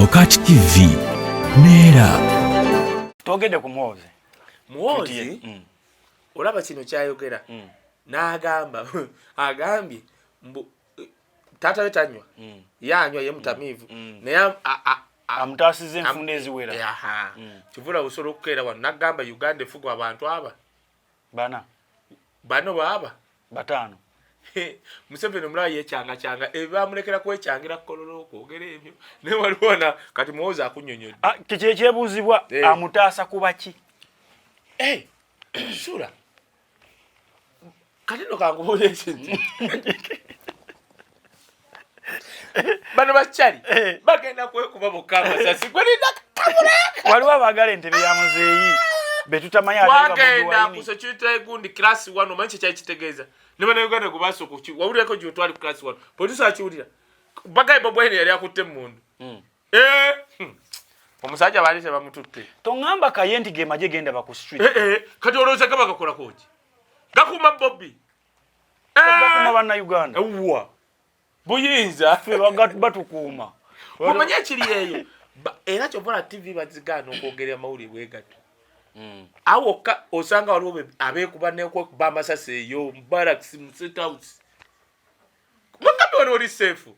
Okat TV neera. Twogedde ku Muhoozi. Muhoozi olaba kino kyayogera n'agamba, agambye mbu taata we tanywa, ye anywa, ye mutamiivu, naye amutaasiza enfunda eziwera. Aha. Kivula osobola okukeera wano n'agamba Uganda efugwa abantu aba bana. Bano baaba bataano. Museveni omulaba yecyangacyanga, ebyo bamulekera kwekyangira kukololo okwogera ebyo, naye waliwo na kati Muhoozi akunyonyodde. Ah, kiki ekyebuuzibwa? Amutaasa kuba ki? Eh, sura kati no kankubuulira ekintu. Bano bakyali bagenda kwekuba bokka amasasi, gwelinda kabulaka. Waliwo abaagala entebe ya muzeeyi betutamanyi ate ba Bobi Twagenda Wine. Ku security gundi class 1, omanyi kyekyali kitegeeza? Ne bannayuganda gwe basooka wawulirako gyotwali ku class 1, poliisi akiwulira bagaye Bobi Wine yali akutte emmundu. Eh, Omusajja baali tebamututte. Toŋŋamba kaye nti ge magye gendaba ku street. Eh, eh, kati olowooza gaba gakolako ki? Gakuuma Bobi. Gakuma bannayuganda. Ewwa buyinza. Ffe batukuuma. Omanye ekiri eyo, era kyovola TV bazigaana okwogera amawulire bwe gatyo. Awo wokka osanga waliwo abeekuba nekwekuba amasasi eyo mu barracks, mu State House. Mugambe wano oli safe.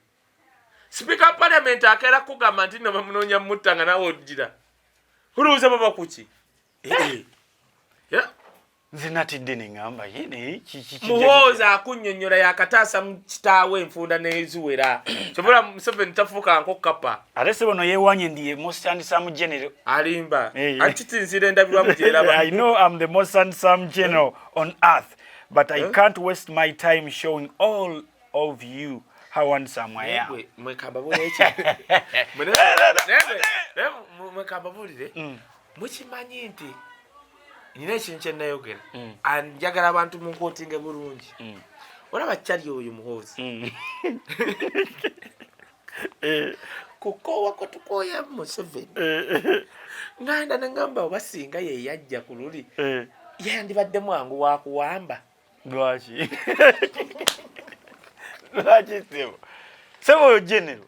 Sipiika wa parliament akeera kugamba nti nno bamunoonya mutta, nga naawe ogira olowooza baba kuki? Eh, eh. Nze natidde ne ŋŋamba ye naye Muhoozi akunnyonnyola yakataasa mu kitaawe enfunda n'eziwera. Kyobola Museveni tafuuka nkokapa. Ate sebo no yeewanye ndi ye most handsome general. Alimba. Eh. Anti nzira endabirwamu gyeraba. I know I'm the most handsome general on earth, but I can't waste my time showing all of you how handsome I am. Mwekamba eki, mwekamba bulire. Mukimanyi nti nina ekintu kyenayogera, njagala abantu munkotinge bulungi. Olaba kyali oyo Muhoozi kukoowa kwetukooya Museveni, nganda neŋŋamba oba singa ye yajja ku luli yandibadde mwangu wakuwamba. Lwaki? Lwaki sebo? Sebo oyo general.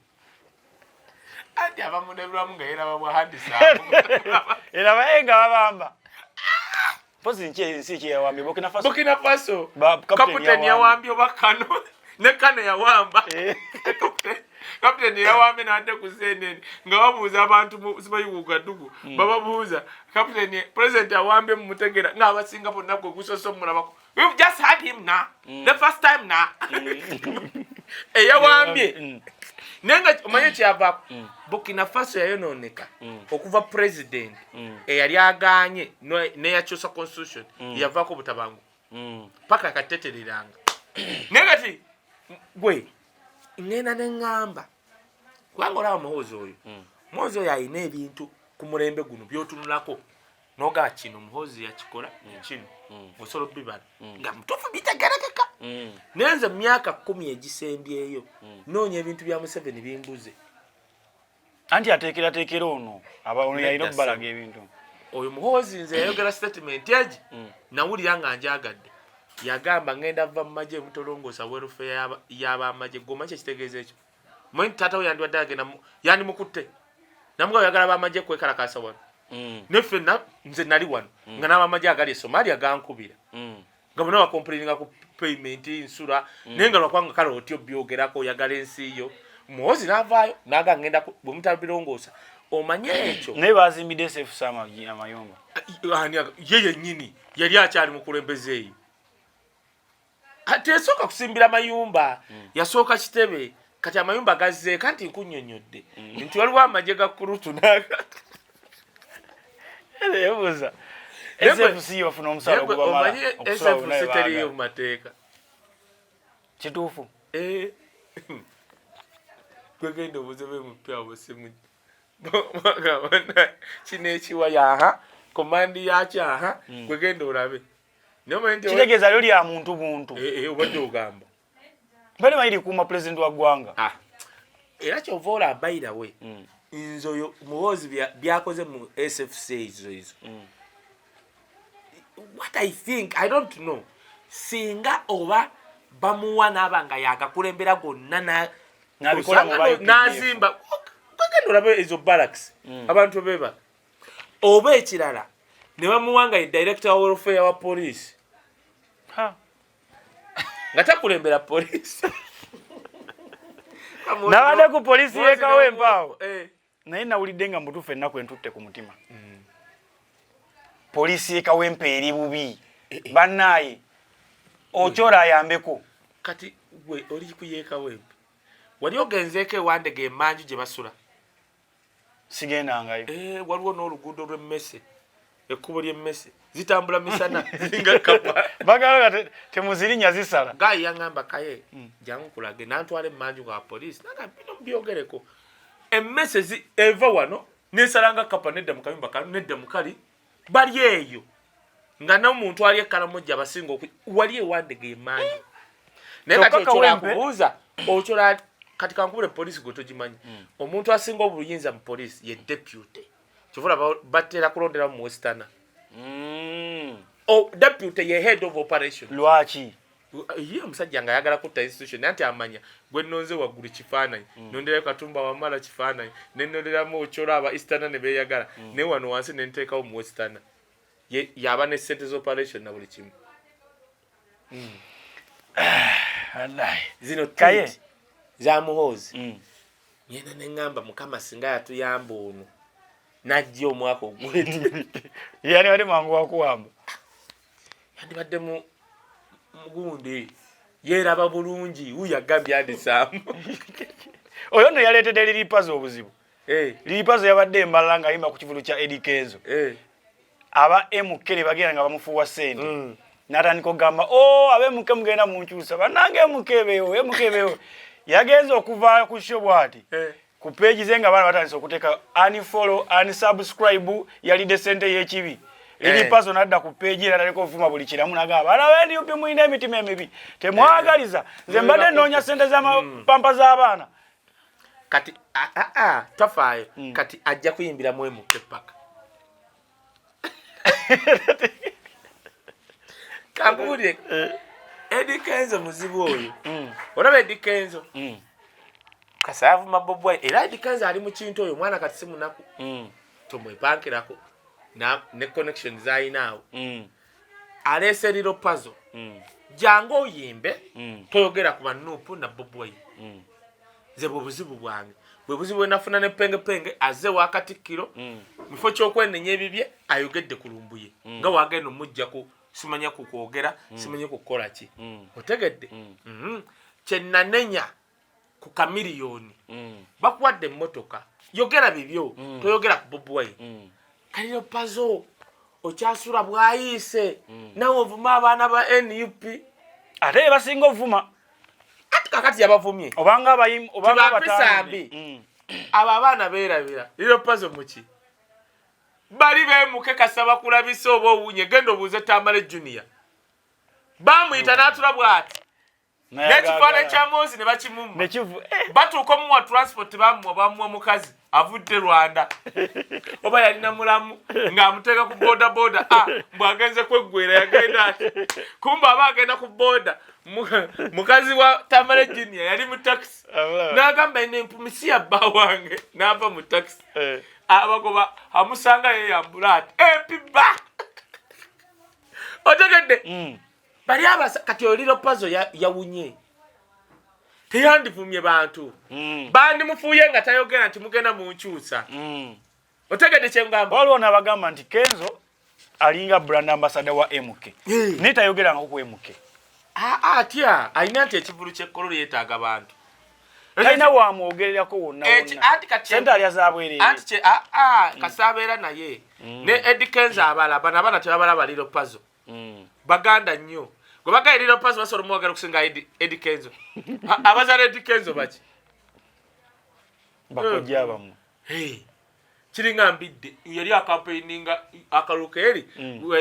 Anti abamunebulwamu nga yeraba bwa handsome. Era baye nga babamba. Mpozi nki ensi ki yawambye? Burkina Faso. Burkina Faso. Captain. Kaputeni yawambye oba kano ne kano yawamba. Kaputeni yawambye nadde ku CNN nga babuuza abantu mu simanyi Ouagadougou, bababuuza kaputeni, president awambye mumutegera, ng'abasinga bonna gwe gusoose omulabako. We've just had him now, the first time now eyawambye. Naye nga omanye kyavaako, Burkina Faso yayonooneka okuva president eyali aganye neyakyusa constitution, yavaako obutabangu paka katetereranga. Naye kati gwe ŋŋenda ne ŋŋamba, kubanga olaba Muhoozi oyo, Muhoozi oyo alina ebintu ku mulembe guno byotunulako nogaa kino Muhoozi yakikola nekino, osobola obibala nga mutuufu bitegerekeka. Naye nze mu myaka 10 egisembyeyo noonya ebintu bya Museveni bimbuze. Anti ateekerateekera ono aba ono yalina Nedda, okubalaga ebintu. Oyo Muhoozi nze yayogera statement egi nawulira nga njagadde. Yagamba, "Ngenda va mu magye, mutolongoosa welfare y'abamagye." Goma kyekitegeeza ekyo? Manyi taata we yandibadde agenda yandimukutte namuga oyagala bamagye kwekalakasa wano. Neffe nze nali wano nga n'abamagye agali e Somalia gankubira nga bonna bacomplaininga ku payment, nsula, naye nga lwakubanga kale otyo byogerako oyagala ensi yo. Muhoozi n'avaayo naga ngenda bwe mutabirongoosa, omanye ekyo. Naye bazimbidde SFC amayumba. Ye yennyini yali akyali mukulembeze eyo. Teyasooka kusimbira mayumba, yasooka kitebe, kati amayumba gazzeeko. Anti nkunnyonnyodde nti waliwo amagye ga kurutu naga. Yebuuza Naye SFC bafuna omusaala Naye gwe ogubamala omanye okusula bonna SFC teriyo bebaagala. mu mateeka. Kituufu. Eh. Gwegenda obuze be mupya abo simu kino ekiwa yaha command yakyo aha, gwegenda olabe. Naye omanyi nti Kitegeeza lyo lya muntu buntu. Eh, eh, obadde ogamba Bali manyi likuuma pulezidenti wa ggwanga. Ah. Era kyova olaba bayirawe nze oyo Muhoozi byakoze mu SFC ezo ezo, what I think, I don't know, singa oba bamuwa n'aba nga yagakulembera gonna N'abikola mu osanga ba UPDF. N'azimba. Gwegenda olaba ezo barracks, abantu beba. Oba ekirala ne bamuwanga ye director wa welfare wa police nga takulembera police. Nabadde ku poliisi y'e Kawempe awo. Naye nawulidde nga mutuufu ennaku entutte ku mutima. Poliisi y'e Kawempe eri bubi. Bannaaye Ochola ayambeko. Kati gwe oli ku y'e Kawempe, wali ogenzeeko ewandega emanju gye basula? Sigendangayo. Waliwo n'oluguudo lw'emmese, ekkubo ly'emmese zitambula misana ziringa kapa. Bagala nga temuzirinya zisala. Gayi yaŋŋamba kaye jangu kulage, nantwala emanju ga poliisi, naga bino mbyogereko. Emmese eva wano nesala nga kapa nedda mu kayumba kano nedda mu kali, bali eyo nga n'omuntu ali ekkalamojja abasinga wali ewandega emanju. Naye kati Ochola akubuuza, Ochola kati kankubule poliisi gwe togimanyi. Omuntu asinga obuyinza mu poliisi ye deputy. Kyova batera kulondera mu westerner. Deputy ye head of operation. Lwaki? Ye omusajja nga ayagala kutta institution, naye nti amanya gwe nnonze waggulu kifaananyi, nonderayo Katumba Wamala kifaananyi, nenonderamu Ochola, aba easterner ne beeyagala, naye wano wansi nenteekawo mu westerner yaba ne sente z'operation na buli kimu. Zino tweet za Muhoozi, ngenda neŋŋamba Mukama singa yatuyamba ono najja omwaka ogwete. Yani bali mangu wakuwamba. Yandibadde mu mugundi yeeraba bulungi, wuyo agambye andisaamu. Oyo nno yaleetedde Lil Pazo obuzibu. Lil Pazo yabadde embalala ng'ayimba ku kivulu kya Eddy Kenzo. Aba MK ne bagenda nga bamufuuwa ssente. N'atandika okugamba, o abe MK mugenda munkyusa, bannange MK beewo, MK beewo. Yagenze okuva ku show bw'ati ku page ze nga abaana batandise okuteeka unfollow, unsubscribe, yalidde ssente y'ekibi. Lil Pazo n'adda ku page era atandika okuvuma buli kiramu, n'agamba abaana ba NUP mulina emitima emibi, temwagaliza, nze mbadde nnoonya ssente z'amapampa z'abaana. Kati tafaayo, kati ajja kuyimbira mu MK paka. Kankubulire, Eddy Kenzo muzibu oyo. Olaba Eddy Kenzo kasayavuma Bobi Wine, era Eddy Kenzo ali mu kintu oyo omwana kati si munaku, tomwepankirako ne connection zayina awo. Aleese Lil Pazo, jangu oyimbe, toyogera ku banuupu na Bobi Wine. Nze bwe buzibu bwange, bwe buzibu bwe nafuna ne Pengepenge azze wa Katikkiro, mu kifo ky'okwenenya ebibye ayogedde ku Lumbuye nga wagenda omujja ku simanya ku kwogera, simanya ku kukola ki. Otegedde? Kye nanenya ku Chameleone, bakuwadde emmotoka, yogera bibyo, toyogera ku Bobi Wine. Kaliro Pazo okyasula bwayiise, nawe ovuma abaana ba NUP. Ate basinga ovuma. Ati kakati yabavumye. Obanga abayimu, obanga abatambi abo abaana beerabira Lil Pazo muki bali beemuke kasaba kulabisa oba owunye. Genda obuuze Tamale Junior, bamuyita n'atula bw'ati n'ekifaananyi kya Mozi ne bakimumma, batuuka omuwa transport bamuwa, bamuwa mukazi avudde Rwanda oba yalina mulamu ng'amuteeka ku boda boda, mbwagenze kweggwera yagenda ati kumba aba agenda ku boda. Mukazi wa Tamale Junior yali mu taxi, n'agamba eno empumi si ya bba wange, n'ava mu taxi. Abagoba amusanga yeyambula ati empi bba. Otegedde? Bali abasa kati oli Lil Pazo yawunye, teyandivumye bantu, bandimufuuye nga tayogera nti mugenda munkyusa. Otegedde kyengamba? Waliwo n'abagamba nti Kenzo alinga brand ambassador wa MK, naye tayogerangako ku MK. Atya alina nti ekivulu ky'ekkololo yeetaaga bantu. Talina wamwogererako wonna wonna, sente alya zabwereere. Anti kasaabeera naye ne Eddy Kenzo abala bano abaana tebabalaba Lil Pazo. Baganda nnyo gwe bagaye Lil Pazo basobola omuwagala okusinga Eddy Kenzo. Abazaala Eddy Kenzo baki? Bakojja bammwe. Kiringa Mbidde yali akampeininga akalulu keeri,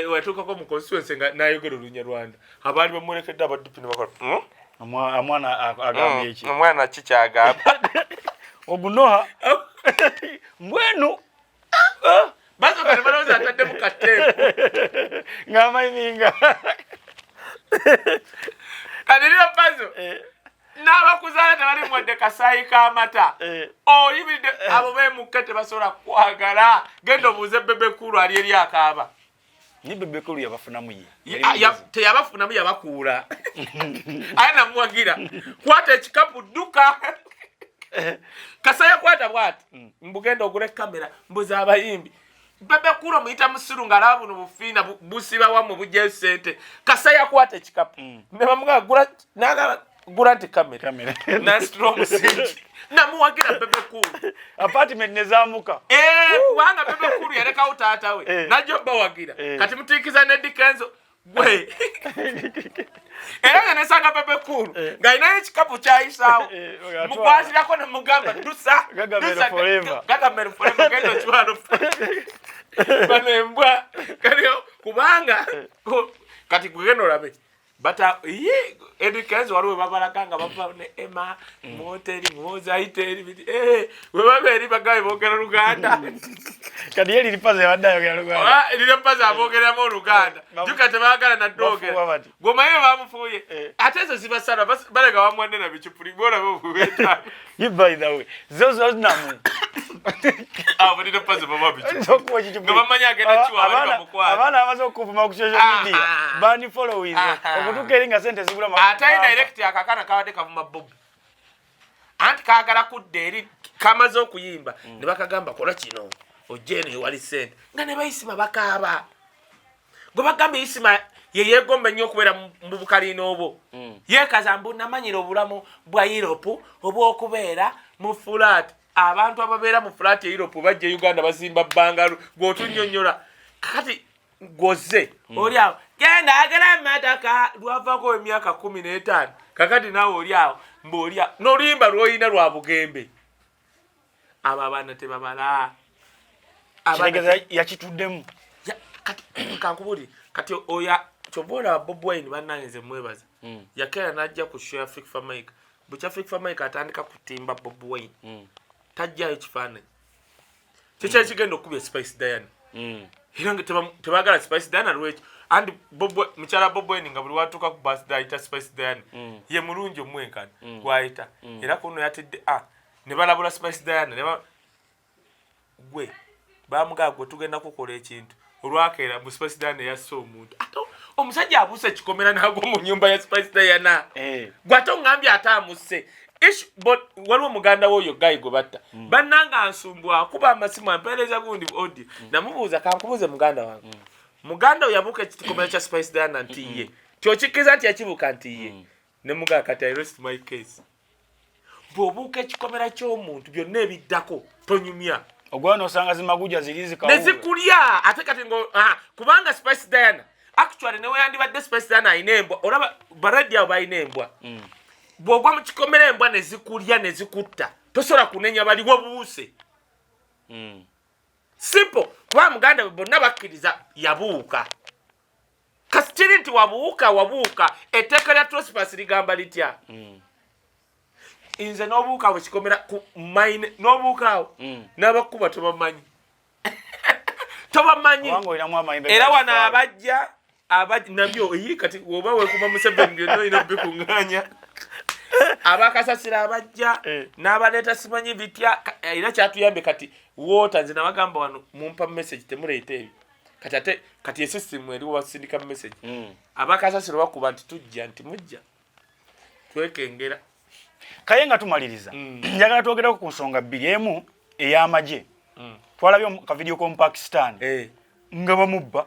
watuukako mu constituency nga nayogera Olunyarwanda, abaali bamulekedde aba DP ne bakola, Omwana agambye eki? Omwana ki kyagamba? Ogunoha mbwenu. Basooka ne balowooza ataddemu kateepu. Ng'amayiminga. Kati Lil Pazo. N'abakuzaala tebali mwadde kasaayi k'amata. Oyimiridde, abo bemukke tebasobola kukwagala. Genda obuuze Bebe Cool ali eri akaaba. Ni Bebe Cool yabafunamu ye. Teyabafunamu, yabakuula. Aye namuwagira, kwata ekikapu dduka. Kasaya kwata bwati, mbugenda ogule kamera, mbuza abayimbi. Bebe Cool omuyita musiru ng'alaba buno bufiina busiba wammwe bujjayo sente. Kasaya kwata ekikapu ne bamugamba gula, n'agamba gula nti kamera, nasitula omusingi, namuwagira Bebe Cool. Apartment nezamuka. Eh, kubanga Bebe Cool yalekawo taata we najja bawagira. Kati mutiikiza ne Eddy Kenzo gwe, era nga nesanga Bebe Cool ng'alinayo ekikapu kyayisaawo, mukwatirako nemugamba dusa. Gagamel forever. Gagamel forever, genda okitwalo bano embwa. Kati kubanga kati gwegenda olabe bata ye Eddy Kenzo, waliwo babalaga nga bava ne Emma mu hoteri muwoza ayita eri biti, we baba eri bagabe boogera Luganda. Kati ye Lil Pazo yabadde ayogera Luganda. Lil Pazo aboogeramu Oluganda. Juka tebaagala Bafuuwa bati. Gwomanyi bamufuuye. Ate ezo zibasala balega bamuwadde na bicupuli bwolaba obubeetaano. You, by the way, zo zo namu. Abo Lil Pazo baba bicupuli Okuwa ekicupuli. nga bamanyi agenda kiwa bali bamukwata. Abaana bamaze okuvuma ku social media, bani followings okutuuka eri nga sente zigula Ate direct akakana kabadde kavuma Bobi, anti kaagala kudda eri kamaze okuyimba ne bakagamba kola kino ojja eno ewali sente, nga ne bayisima bakaaba. Gwe bagamba Isima ye yeegomba ennyo okubeera mu bukaliina obwo, yeekaza mbu namanyira obulamu bwa Europe obw'okubeera mu flat. Abantu ababeera mu flat e Europe bajja e Uganda bazimba bungalow, gweotunnyonnyola. Kakati gwoze oli awo genda agera emataka lwavako emyaka 15, kakati naawe oli awo mbaoli n'oluyimba lwolina lwa bugembe. Abo abaana tebabala. Kitegeeza yakituddemu. Kati kankubuulire, kati oya kyova olaba Bobi Wine, bannange nze mwebaza, yakeera n'ajja ku show ya Fik Fameica. Bukya Fik Fameica atandika kutimba Bobi Wine, tajjayo kifaananyi kyekyali kigenda okukubya Spice Diana, era nga tebaagala Spice Diana lwekyo. And mukyala Bobi Wine nga buli watuuka ku birthday ayita Spice Diana, ye mulungi omwenkana gwayita, era kuno yatidde a ne balabula Spice Diana ne gwe bamugaa gwe tugenda kukola ekintu. Olwakeera mu Spice Diana yasse omuntu, ate omusajja abuuse ekikomera n'agwa mu nyumba ya Spice Diana. Gwe ate oŋŋambye ate amusse. Waliwo muganda we oyo guy gwe batta, bannanga nsumbu akuba amasimu ampeereza gundi audio. Namubuuza, kankubuuze muganda wange, muganda we yabuuka ekikomera kya Spice Diana nti ye tyokikkiriza nti yakibuuka nti ye? Ne mugaa kati I rest my case. Bw'obuuka ekikomera ky'omuntu, byonna ebiddako tonyumya. Ogwa nosanga zimaguja ziri zikawuula. Nezikulya. Ate kati ngo kubanga Spice Diana actually newe yandibadde Spice Diana alina embwa, olaba baradi abo balina embwa, bw'ogwa mu kikomera embwa ne zikulya ne zikutta, tosobola kunenya bali wabuuse. Simple, kuba muganda we bonna bakkiriza yabuuka. Kasi kiri nti wabuuka wabuuka, etteeka lya trespass ligamba litya? Nze n'obuuka bwe kikomera ku mine n'obuuka awo n'abakuba tobamanyi, tobamanyi. Kubanga olinamu amayembe Era ga wano kifaalu. Abajja nabyo eyi kati oba wekuma Museveni byonna olina obikuŋŋaanya, abakasasira abajja n'abaleeta simanyi bitya. Era kyatuyambye kati woota nze nabagamba wano mumpa message temuleeta ebyo. Kati ate kati esystem eriwo basindika message, abakasasiro bakuba nti tujja nti mujja twekengera. Kaye nga tumaliriza, njagala twogereko ku nsonga bbiri. Emu ey'amagye. Twalabye kavidiyo k'omu Pakistan nga bamubba.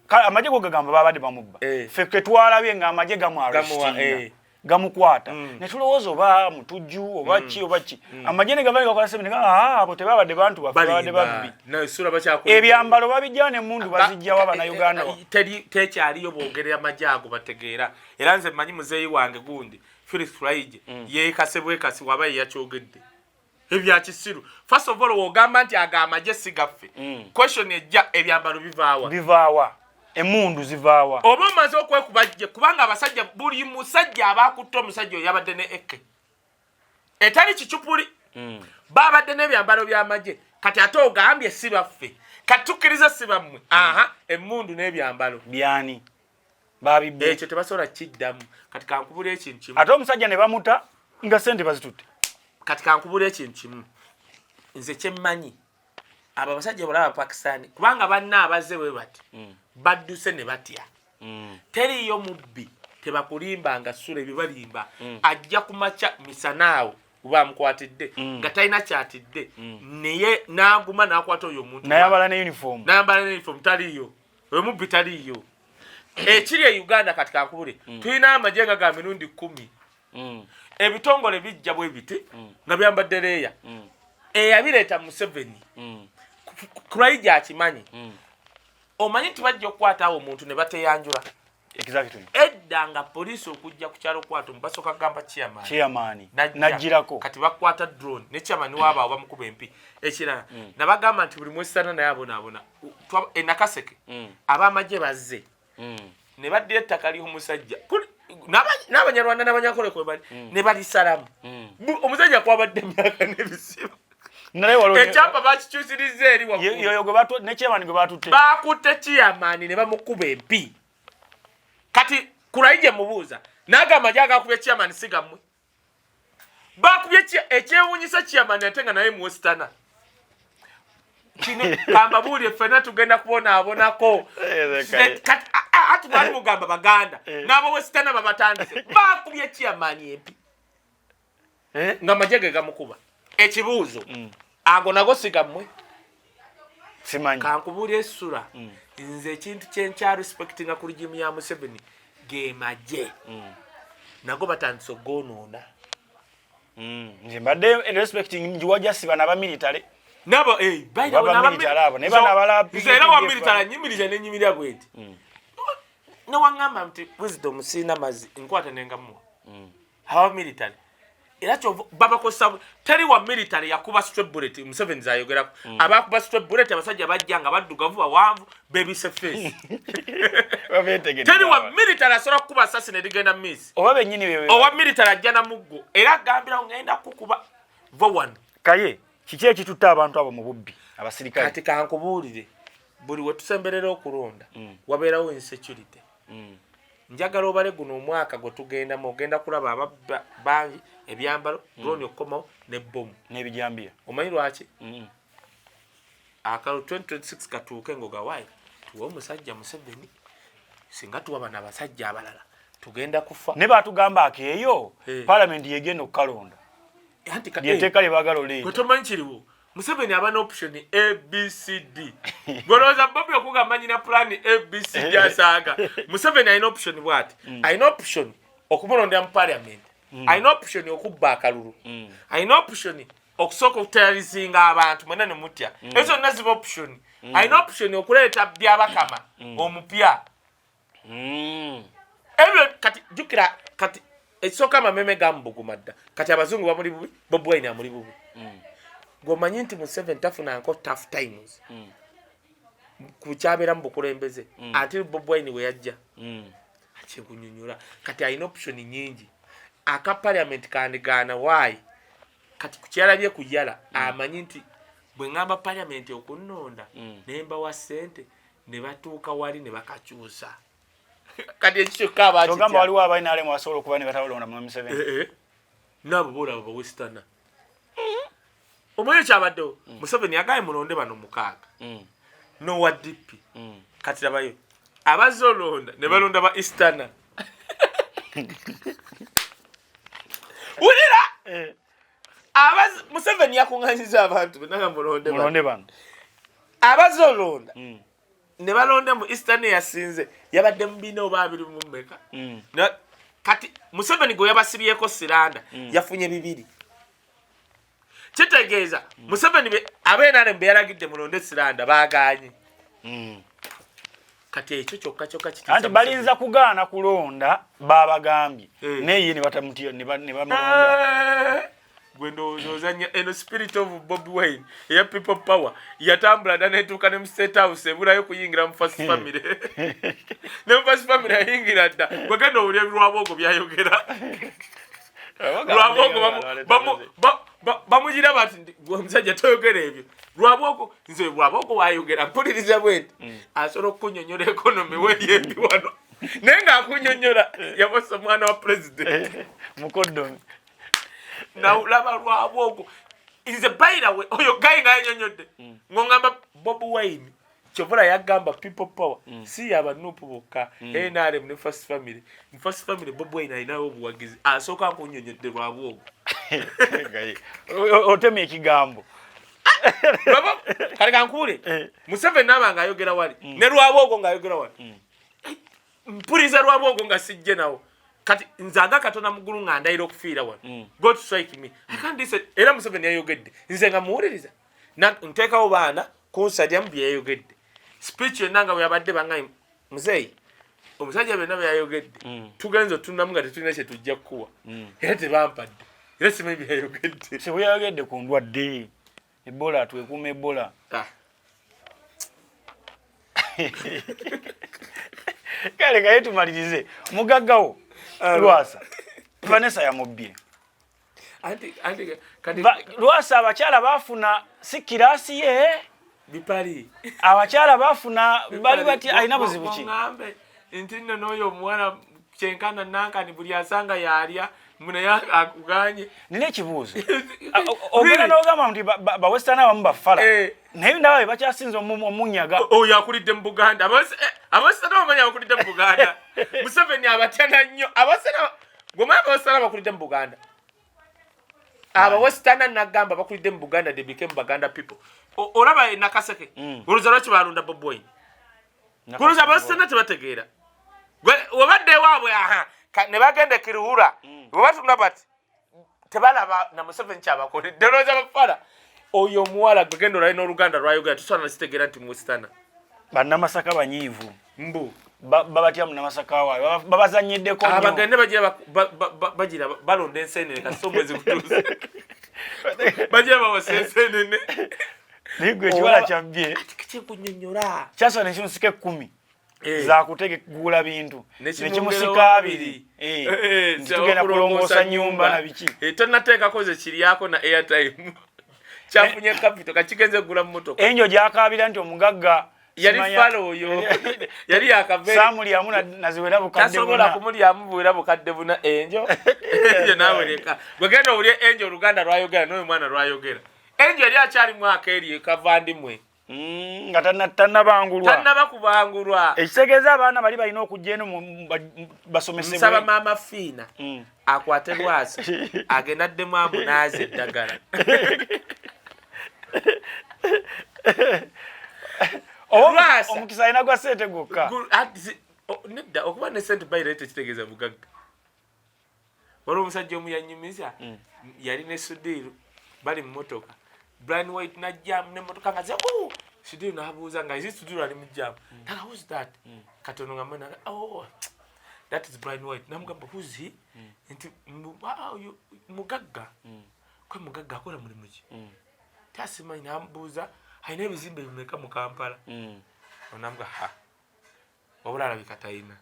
Amagye go gagamba babadde bamubba. Ffe ke twalabye ng'amagye gamuarrestinga, gamukwata, ne tulowooza oba mutujju oba ki oba ki. Amagye ne gava ne gakola sebe ne gamba, "Ah, abo tebabadde bantu baffe, babadde babbi." Balimba essuula bakyakola. Ebyambalo babijjawo n'emmundu bazijjawo Abannayuganda. Teri tekyaliyo boogerera amagye ago bategeera. Era nze mmanyi muzeeyi wange gundi Felix Fulaije yeekase bwekasi waba ye yakyogedde ebya kisiru. First of all, wogamba nti ago amagye si gaffe, question ejja, ebyambalo bivaawa? Bivaawa? Emmundu zivaawa? Oba omaze okwekuba jje, kubanga abasajja, buli musajja aba akutte omusajja oyo yabadde ne eke etali kicupuli, babadde n'ebyambalo by'amagye. Kati ate ogambye si baffe, kati tukkiriza si bammwe. Aha, emmundu n'ebyambalo byani babibbe? Ekyo tebasobola kiddamu. Kati kankubula ekintu kimu. Ate omusajja ne bamuta. Nga sente bazitutte. Kati kankubula ekintu kimu, nze kyemmanyi, abo abasajja bolaba Pakistan, kubanga banna abazze bwe bati badduse ne batya. Teriyo mubbi, tebakulimbanga sula ebyo balimba. Ajja kumakya misanaawo bamukwatidde nga talina kyatidde, naye n'aguma n'akwata oyo omuntu. Nayambala ne uniform. Nayambala ne uniform. Taliiyo oyo mubbi, taliiyo. Ekiri e Uganda kati kankubule, tulina amagye nga ga mirundi 10. Ebitongole bijja bwe biti nga byambadde leeya. Eyabireeta Museveni. Kuraija akimanyi. Omanyi nti bajja okukwata awo omuntu ne bateyanjula. Edda nga poliisi okujja ku kyalo kwata basooka kugamba chairman. Chairman najjirako. Kati bakwata drone ne chairman waabaawo bamukuba empi. Ekirala, nabagamba nti buli mwesitana naye abonaabona. Enakaseke ab'amagye bazze ne baddira ettaka ly'omusajja, n'Abanyarwanda n'Abanyankole kwe bali, ne balisalamu. Omusajja kwabadde emyaka n'ebisiba. Naye waliwo ekyapa bakikyusiriza eri waggulu. Yoyo gwe batu ne chairman gwe batutte. Bakutte chairman ne bamukuba empi. Kati Kulaije mubuuza, n'agamba gyagakubye chairman si gammwe bakubye. Ekyewuunyisa, chairman ate nga naye muwesitana. Kino kambabuulire, ffenna tugenda kubonaabonako. Kaye. Kati ati mwali mugamba Baganda n'abawesitana babatandise, bakubye chairman empi nga magye ge gamukuba. Ekibuuzo, ago nago si gammwe? Simanyi. Kankubuulira essula, nze ekintu kyenkya respectinga ku regime ya Museveni ge magye, nago batandise okugoonoona. Nze mbadde respecting njiwajja siba naba military. Nabo eh, by the way, Baba military abo, naye bano abalala nze era wa PPDF military nyimirira nenyimirira bwenti, newaŋŋamba nti Wisdom siina mazzi, nkwata nengamuwa. Aba military era kyova babakozesa teri wa military yakuba straight bullet. Museveni zayogerako, abakuba straight bullet abasajja bajja nga baddugavu, bawanvu, bebise face. Babeetegedde. Teri wa military asobola kukuba sasi nerigenda miss. Oba bennyini be Owa military ajja na muggo era agambirawo, ngenda kukuba, va wano. Kaye kiki ekitutte abantu abo mu bubbi, abasirikale? Kati kankubuulire, buli we tusemberera okulonda wabeerawo insecurity. Njagala obale guno omwaka gwe tugendamu, ogenda kulaba ababba bangi, ebyambalo, drone okukomawo ne bomu. N'ebijambiya. Omanyi lwaki? Akalulu 2026 katuuke ng'ogawaayi tuwe omusajja Museveni, singa tuwa bano abasajja abalala tugenda kufa. Ne batugamba akeeyo palamenti yegenda okukalonda. Anti lyeteeka lye baagala gwe oleeta. Tomanyi kiriwo, Museveni aba n'option ABCD. Golowooza Bobi okugamba nyina plan ABCD asaaga. Museveni alina option bwati, alina option okumulondera mu parliament, alina option okubba akalulu, alina option okusooka okuterrorizinga abantu mwena ne mutya. Ezo zonna ziba option. Alina option okuleeta Byabakama omupya. Ebyo kati jjukira, kati ekisooka amameme gamubuguma dda. Kati abazungu bamuli bubi, Bobi Wine amuli bubi. Gweomanyi nti Museveni tafunanko tough times ku kyabeera mu bukulembeze ate Bobi Wine we yajja akyekunyonyola. Kati alina option nyingi. Aka parliament kandigaana waayi kati kukyalabye kuyala, amanyi nti bwe ŋŋamba parliament okunnonda ne mbawa ssente ne batuuka wali ne bakakyusa. Kati ekyo kyokka Kyogamba abakitya. Waliwo abainalemu abasobola okuba ne batalonda mu Museveni? Eh, eh. Naabo boolaba bawesitana, omanyi ekyabaddewo, Museveni agaye mulonde bano mukaaga n'owa DP. Kati labayo abazze olonda ne balonda ba easterner. Wulira, Museveni yakuŋŋanyiza abantu be naga mulonde bano. Mulonde bano. Abazze olonda ne balonda mu eastern, yasinze yabadde mu bina oba abiri mu mmeka. Kati Museveni gwe yabasibyeko siranda yafunye bibiri. Kitegeeza Museveni abenarem be yalagidde mulonde siranda baganye. Kati ekyo kyokka kyokka kitiisa Anti balinza Museveni. Kugaana kulonda babagambye naye ye ne batamutya ne bamulonda. Gwe ndowooza ozanya eno spirit of Bobi Wine eya people power yatambula dda netuuka ne mu State House, ebulayo kuyingira mu first family. Ne mu first family yayingira dda. Gwe genda owulira Lwabwogo byayogera. Lwabwogo bamugira bati, "Gwe omusajja toyogera ebyo." Lwabwogo, nze Lwabwogo wayogera mpuliriza bwenti, asobola okukunyonyola economy weyembi wano, naye ng'akunyonyola yabosa omwana wa president. Mukoddomi. Nalaba Lwabwogo nze bayirawe oyo gayi nga yanyonyodde ng'ongamba Bobi Wine kyovula yagamba people power si yaba NUP bokka, NRM ne First Family. Mu First Family Bobi Wine alinawo obuwagizi. Asooka nkunyonyodde Lwabwogo. Otema ekigambo. Kale kankuule. Museveni naaba ng'ayogera wali ne Lwabwogo ng'ayogera wali, mpuliriza Lwabwogo nga sijje nawo. Kati nze aga Katonda muggulu nga ndayira okufiira wano, God strike me, I can't listen. Era Museveni yayogedde, nze nga muwuliriza, nteekawo baana kunsalyamu byeyayogedde. Speech yonna nga bwe yabadde, bangaye muzeeyi omusajja byonna byeyayogedde, tugenze otunamu nga tetulina kyetujja kukuwa, era tebampadde, era simanyi byeyayogedde. Sebweyayogedde ku ndwadde Ebola, twekuuma Ebola. Ah. Kale kaye tumalirize, mugaggawo Lwasa, Vanessa yamubbye. Anti kati Lwasa abakyala bafuna si kirasi ye. Bipali. Abakyala bafuna bali bati alina buzibu ki? Ŋŋambe nti nno n'oyo omuwala kyenkana nankani buli asanga yalya munaye akuganye. Nina ekibuuzo. Ogenda n'ogamba nti bawestern abamu bafala, naye ndaba be bakyasinze omunyaga. Oyo akulidde mu Buganda. Abawestern bamanyi abakulidde mu Buganda, Museveni abatyana nnyo. Abawestern gwemanyi, abawestern bakulidde mu Buganda. Abawestern nagamba bakulidde mu Buganda, they became Baganda people. Olaba e Nakaseke, olowooza lwaki balonda Bobi Wine? Kulowooza abawestern tebategeera. Webadde ewaabwe, aha, ne bagenda e Kiruhura, webatunda bati tebalaba na Museveni kyabakoledde. Olowooza bafala? Oyo omuwala gwe genda olabe n'Oluganda lwayogera, tusobola nakitegeera nti muwestana. Bannamasaka banyiivu. Mbu Babatya munnamasaka waabwe, babazanyiddeko nnyo. Abagende bagira bagira balonda ensenene kasita omwezi gutuuse, bagira bawasa ensenene. Naye gwe ekiwala kyabbye. Ati kikunyonyola. Kyasala nekimusika 10 zakutegula bintu, nekimusika 20. Nti tugenda kulongoosa nyumba na biki. Tonateekako ze kiryako na airtime, kyafunye capital, kakigenze kugula mmotoka. Enjo gyakabira nti omugagga yali fala oyo yali yakava. Saamulyamu naziwera bukadde Tasobola buna. Kumulyamu buwera bukadde buna. Enjo enjo naawe leka gwegenda owulye enjo Oluganda lwayogera n'oyo mwana lwayogera. Enjo yali akyali mwaka eri ekavandimwe. Nga tannabangulwa. Tannaba kubangulwa. Ekitegeeza abaana bali balina okujja eno basomesebwe. Nsaba Maama Fiina akwate Lwasa agenda addemu amunaaza eddagala. Oba Lwasa. Omukisa alina gwa ssente gwokka. Nedda, okuba ne sente bayira tekitegeeza bugagga. Waliwo omusajja omu yanyumiza, yali ne Sudiiru bali mu motoka, Brian White najjamu nemotoka nga ze Sudiiru n'abuuza nga ezi Sudiiru ali mu jam, naga, "Who's that?" Katono nga mwena, "Oh, that is Brian White." Namugamba, "Who's he?" Nti, "Ah, oyo mugagga." Kwe mugagga akola mulimu ki? Tasimanyi. Namubuuza alina ebizimbe bimeka mu Kampala. Onamuga ha, wabula alabika talina.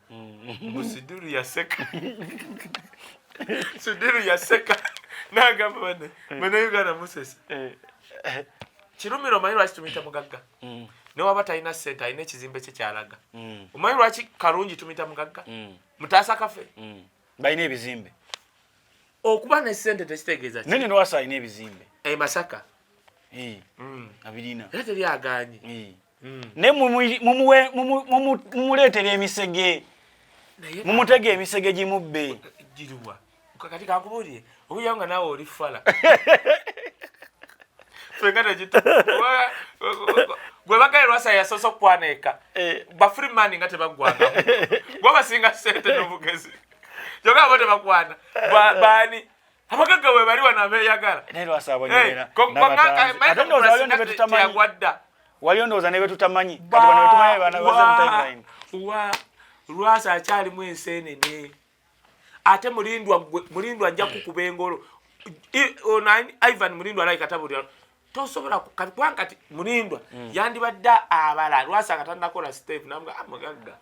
Mbu Sudiru yaseka, Sudiru yaseka nagamba, "Bane bane Uganda musesa." Kirumira, omanyi lwaki tumuyita mugagga? Newaba talina sente, alina ekizimbe kye kyalaga. Omanyi lwaki Kalungi tumuyita mugagga? Mutaasa kafe. Balina ebizimbe. Okuba ne sente tekitegeeza ki. Nene Lwasa alina ebizimbe. E Masaka. Abirina. Era teri aganye. Naye mumuleetera emisege. Naye mumutege emisege gimubbe. Giruwa? Kati kankubuulire, okuyawo nga naawe oli fala, fenga tekita gwe bagaye. Lwasa yasoose okukwana eka. Bafrimani nga tebaggwangamu, gwe basinga sente n'obugezi, kyokka abo tebakwana. Baani abagagga bwe bali wano abeeyagala? Naye Lwasa abonyerera n'abatanzi. Ate ndowooza waliwo ne betutamanyi. Teyagwadda. Waliwo ndowooza ne betutamanyi. Kati bano betumanyi bana baze mu timeline. Wa Lwasa akyalimu ensenene. Ate Mulindwa, gwe Mulindwa nja kukuba engolo. Ono Ivan Mulindwa alabika tabulira, tosobola kati kubanga kati Mulindwa yandibadde abala Lwasa nga tannakola step namuga, "Ah, mugagga,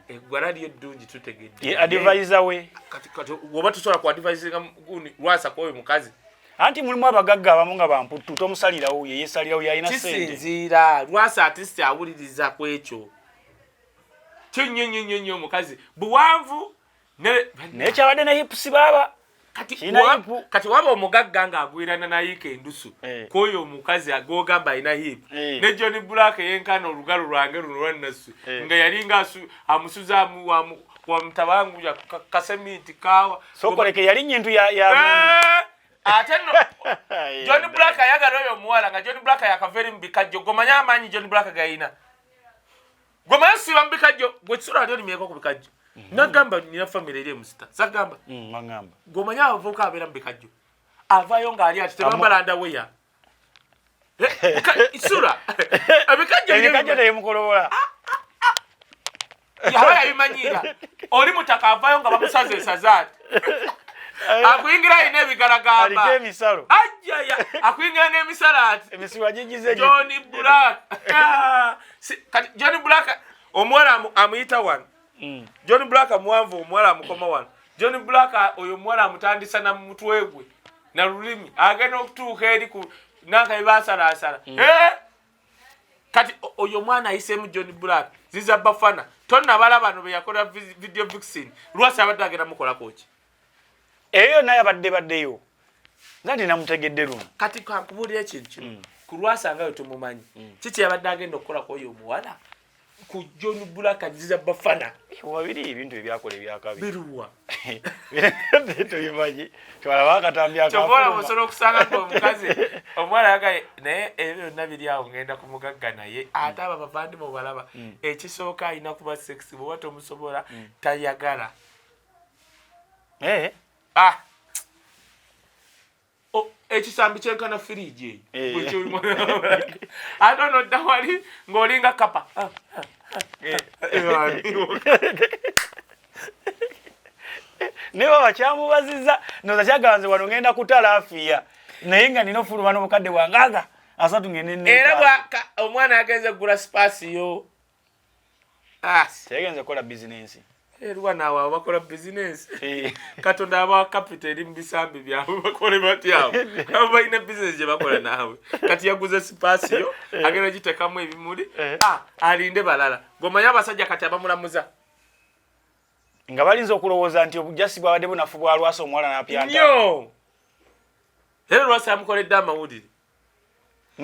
eggwala lyo eddungi tutegedde." Ye advisor we. Kati woba tusobola ku advisinga gundi Lwasa kwoyo mukazi. Anti mulimu abagagga abamu nga bamputtu, tomusalirawo, ye yesalirawo, yalina sente. Kisinziira. Lwasa artist awuliriza ku ekyo kyo nnyo nnyo nnyo nnyo. Omukazi buwanvu naye kyabadde ne hips baaba. Kati waba omugagga ng'agwirana nayiika endusu kwoyo omukazi gwogamba alina hip ne John Black yenkana olugalo lwange luno lwannasu nga yalinga amusuza wamutabangu kaseminti kawa sokoleke yalinnya entu ya ate no John Black ayagala oyo omuwala nga John Black yakava eri mu bikajjo. Gomanya amaanyi John Black gayina, gomanya siba mu bikajjo gwe kisula ali olimyeko ku bikajjo. Nagamba nina famire eri emusita sagamba gomanya abavubuka abeera mu bikajjo avaayo ng'ali ati tebambala ndaweya sula ebikajjo tebimukolobola yaba yabimanyiira. Oli mutaka avaayo nga bamusaza esaza ati akuyingira alina ebigalagamba ajjaya akuyingira n'emisalo ati John Black. Kati John Black omuwala amuyita wano, John Black muwanvu, omuwala amukoma wano. John Black oyo omuwala amutandisa na mutwe gwe na lulimi, agenda okutuuka eri ku nanka bebasalaasala. Kati oyo omwana ayiseemu John Black ziza bafana tonnabala bano be yakola video vixen. Lwasi abadde agenda mukolako ki? Eyo yonna yabadde baddeyo nza nti namutegedde luno. Kati kankubuulira ekintu kino, ku Lwasa nga we tumumanyi, kiki yabadde agenda okukolako oyo omuwala ku John Black ziza bafana? Wabiri ebintu ebyakola ebyakabi biruwa? Tubimanyi, twalaba akatambi. Kyobola osobola okusanga nga omukazi omuwala yagaye naye ebyo byonna biri awo ngenda ku mugagga, naye ate abo abavandimwe obalaba, ekisooka alina kuba sex, bw'oba tomusobola tayagala. Ah, ekisambi kyenkana firiji eyo, ate onodda wali ng'olinga kapa. Naye baba kyamubaziza noza kyagala nze wano ngenda kutalafiya naye nga nina ofuluma n'obukadde bwange aga 30 ngende. Era omwana agenze kugula Spacio. Teyagenze kukola bizinensi. Erwa naawe abo bakola bizinensi, Katonda abawa capital eri mu bisambi byabwe, bakole batya? Abo balina bizinensi gye bakola naawe. Kati yaguze Spacio, agenda gitekamu ebimuli, alinde balala. Gomanye abasajja kati abamulamuza nga balinza okulowooza nti obujasi bwabadde bunafu bwa Lwasa, omuwala napyanta. Nnyo, era Lwasa yamukoledde amawulire.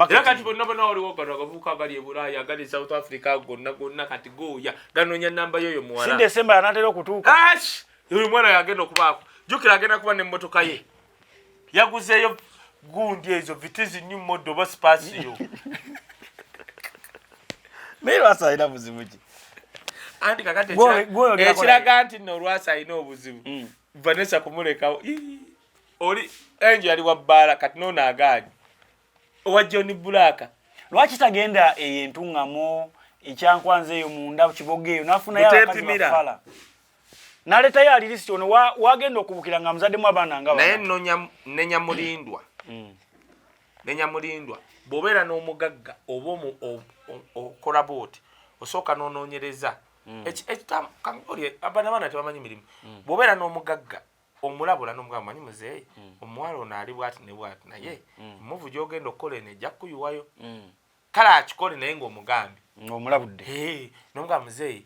Era kati bonna bonna waliwo gano agavubuka agali e Bulaaya, agali e South Africa, gonna gonna kati gooya ganoonya namba yoyo muwala. Si Desemba anaatera okutuuka? Oyo omwana yagenda okubaako, jjukira agenda kuba n'emmotoka ye yaguzeeyo gundi ezo Vitz new model oba Spacio. Naye Lwasa alina buzibu ki? Anti kakati ekiraga nti nno Lwasa alina obuzibu, Vanessa kumulekawo. Oli enjo yali wa bbaala, kati noono agaanyi owa John Black. Lwaki tagenda eyo entuŋŋamo ekyankwanza eyo munda Kiboga eyo nafunayo abakazi bafala naletayo alirisiti ono wagenda okubukira nga muzaddemu abaana nga naye nenya mulindwa nenya mulindwa. Bw'obeera n'omugagga oba okola bwoti, osooka n'onoonyereza. Abaana baana tebamanyi mirimu. Bw'obeera n'omugagga omulabula n'omugamba, manyi muzeeyi, omuwala ono ali bwati ne bwati, naye emuvu gy'ogenda okukola eno ejja kukuyiwayo. Kale akikole naye ng'omugambye. Ng'omulabudde. N'omugamba, muzeeyi,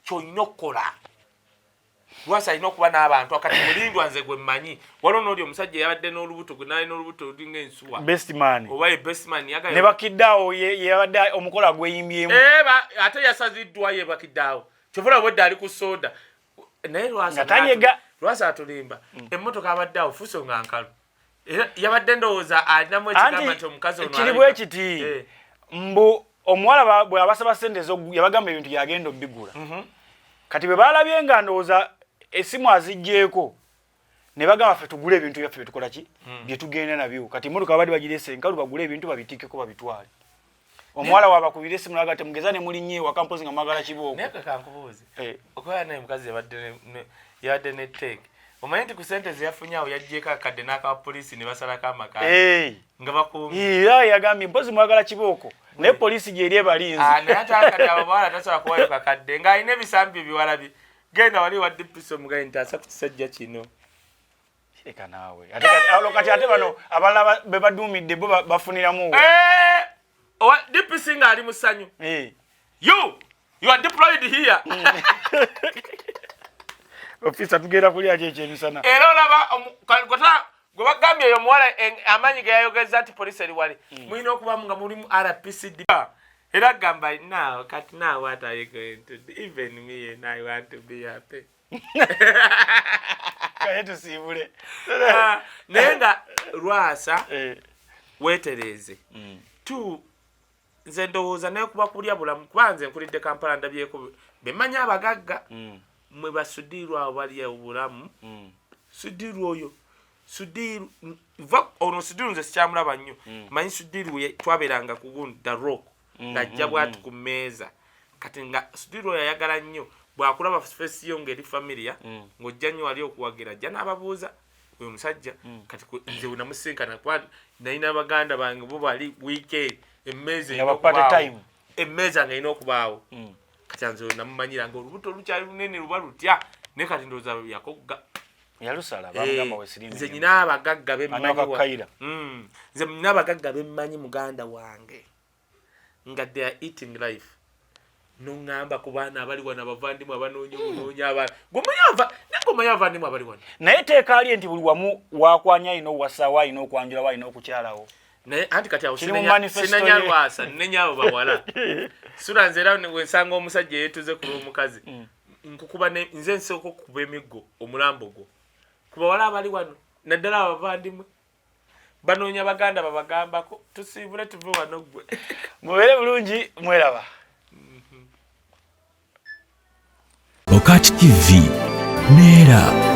kyolina okukola. Lwasi alina okuba n'abantu. Akati mulindwa nze gwe mmanyi, waliwo n'oli omusajja eyabadde n'olubuto gwe nalina olubuto lulinga ensuwa. Bestman. Oba ye bestman. Ne bakiddeawo yabadde omukolo agweyimbyemu. Ate yasaziddwa ye bakiddeawo, kyovula bwedde ali ku soda naye. Nga tanyega. Lwasi atulimba. Emmotoka abadde awo Fuso nga nkalu, era yabadde ndowooza alinamu ekigamba nti omukazi ono kiri bwe kiti, mbu omuwala bwe abasaba sente yabagamba ebintu yagenda obigula. Kati bwe balabye nga ndowooza esimu aziggyeko, ne bagamba ffe tugule ebintu byaffe byetukola ki byetugenda nabyo. Kati emotoka babadde bagirese enkalu, bagule ebintu babitikkeko babitwale. Omuwala wabakubira esimu naga temugeza ne mulinnye ewaka mpozi nga mwagala kibooko. Naye kankubuuze, okubeera naye mukazi yabadde ne teeke, omanyi nti ku sente zeyafunye awo yaggyeko akadde n'akawa poliisi ne basalako amaka nga bakuumi. Era yagambye mpozi mwagala kibooko, naye poliisi gyeri ebalinze. Naye ate akati abo bawala tasobola kuwayo kakadde ng'alina ebisambi ebiwala bye. Genda wali wa DPC omugaye nti asa ku kisajja kino. Kireka naawe. Kati ate bano abalala be baduumidde bo bafuniramu. Owa DPC ng'ali mu ssanyu. You are deployed here. Ofisa tugenda kulya ki ekyemisana? Era olaba gwe bagambye oyo omuwala amaanyi ge yayogeza nti poliisi eri wali, mulina okubamu nga mulimu RPCD. Era gamba now, kati now what are you going to do? Even me and I want to be happy. Kaye tusiibule. Ah, naye nga Lwasa, weetereeze. Tu nze ndowooza naye kuba kulya bulamu, kuba nze nkulidde Kampala, ndabyeko bemanyi abagagga, mwe basudiirwa abo balya obulamu. Sudiirwa oyo, Sudiiru va ono Sudiiru nze sikyamulaba nnyo. Manyi Sudiiru twabeeranga ku gundi The Rock, ng'ajja bwati ku mmeeza. Kati nga Sudiiru oyo ayagala nnyo bw'akulaba face yo ng'eri familiar, ng'ojja nnyo wali okuwagira, ajja n'ababuuza oyo musajja. Kati nze we namusinkana, kuba nalina baganda bange bo bali weekend emmeeza Nga erina ba party okubaawo. time. Emmeeza nga erina okubaawo. Kati nze we namumanyira nga olubuto lukyali lunene luba lutya, naye kati ndowooza yakogga. Yalusala, bamugamba wesirimu. Nze nyina abagagga bemmanyi. Anywa kakayira. Nze nyina abagagga bemmanyi, muganda wange, nga they are eating life. Noŋŋamba ku baana abali wano, abavandimwe abanoonya obunoonya abaana, gweomanyi naye gweomanyi abavandimwe abali wano. Naye teeka lye nti buli wamu wakwanya alina owasaawo, alina okwanjulawo, alina okukyalawo. Naye anti kati awo Kiri mu manifesto sinenya ye. Lwasa, nnenya abo bawala. Sula nze era wensanga omusajja yeetuze ku lw'omukazi, nkukuba nze nsooka okukuba emiggo omulambo gwo. Ku bawala abali wano, naddala abavandimwe banoonya baganda babagambako, tusiibule tuve wano ggwe. Mubeere bulungi, mweraba. Okat TV neera.